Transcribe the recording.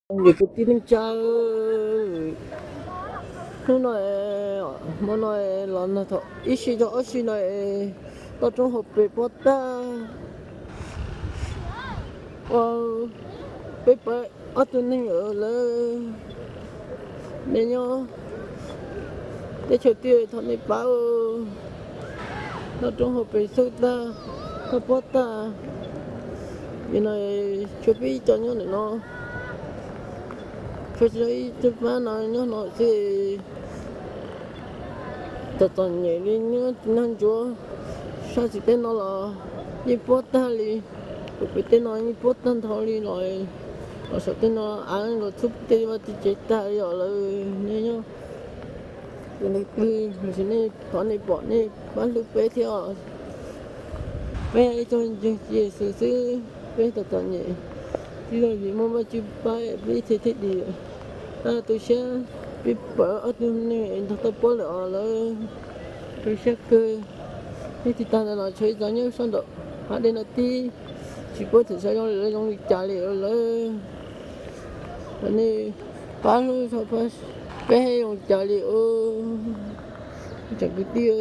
Kwv tij neej tsa, hnub no, hmo no los nag thaum ib si rau ob si no, toj roob hauv pes pob tag. Ua, peb pawg ob tug neeg lawv, nej nyob teb chaws twg thov nej pab, toj roob hauv pes xwb tag, toj pob tag. Nim no tshuav peb ib co nyob ntawm no, tshuav ib tug pab no nyob no xwb. Txom txom nyem li nyob ntsuav, sab tim teb no los yeej pob tag li, pem teb no yeej pob tag nrho li los, los saum teb no av los txhub tej vaj tej tsev tag li os lawm. Nej nyob tus neeg twg los sis nej thov nej pom nej pab hlub peb thiab os. Peb ib tug ntseeg Tswv Yexus xwb, peb txom txom nyem, tij laug vim muaj Vajtswv pab peb thiaj thiaj dim. Tab tu siab, peb pawg ob tug neeg nrog tau pob lawm os lawm. Tu siab kawg. Nyob tsis tag ntawd los tshuav ib txoj nyob sab nraum hav dej no tib, tsis paub thaum xyov zoo li lawv zoo li cas li lawm. Nej pab hlub peb zoo cas li os, tsoom kwv tij.